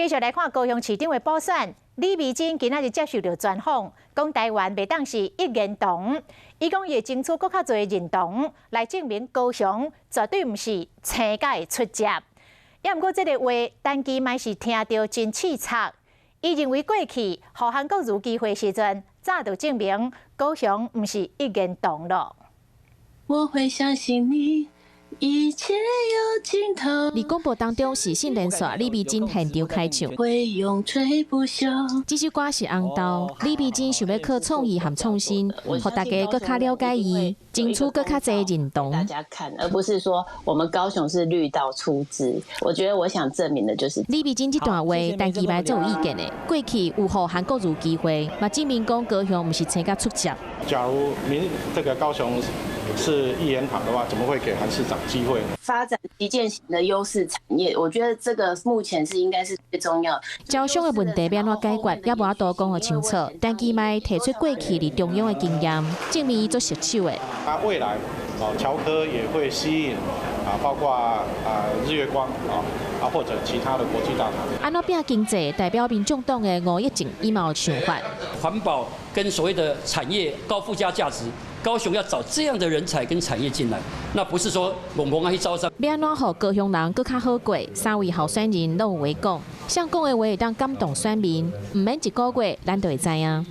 繼續來看高雄市長的補選，李眉蓁今仔日接受著專訪，講台灣袂當是一言堂，伊講伊會爭取閣較濟認同，來證明高雄絕對毋是生才會出汁。也毋過這个話，陳其邁是聽著真刺目。伊認為過去予韓國瑜機會時陣，早就證明高雄毋是一言堂囉。我會相信你。一切有盡頭。佇廣播當中，視訊連線李眉蓁現場開唱。會永垂不朽。這首歌是紅豆，李眉蓁想欲靠創意和創新，予大家閣較了解伊，爭取閣較濟認同。大家看，而不是說我們高雄是綠到出汁。我覺得我想證明的就是李眉蓁這段話，陳其邁足有意見的。過去有予韓國瑜機會，嘛證明講高雄毋是生甲出汁。假如民這個高雄是一言堂的話，怎麼會給韓市長機會呢？發展旗艦型的優勢產業，我覺得這個目前是應該是最重要。招商的問題欲按怎解決，猶無法度講予清楚。陳其邁提出過去佇中央的經驗，證明伊足熟手的。啊，未來哦，橋科也會吸引啊，包括啊日月光啊啊或者其他的國際大廠。按怎拼經濟，代表民眾黨的吳益政伊嘛有想法。環保跟所謂的產業高附加價值。高雄要找這樣的人才跟產業進來，那不是說戇戇仔去招商。欲按怎予高雄人閣較好過？三位候選人攏有話講，誰講的話會當感動選民，毋免一個月，咱就會知影。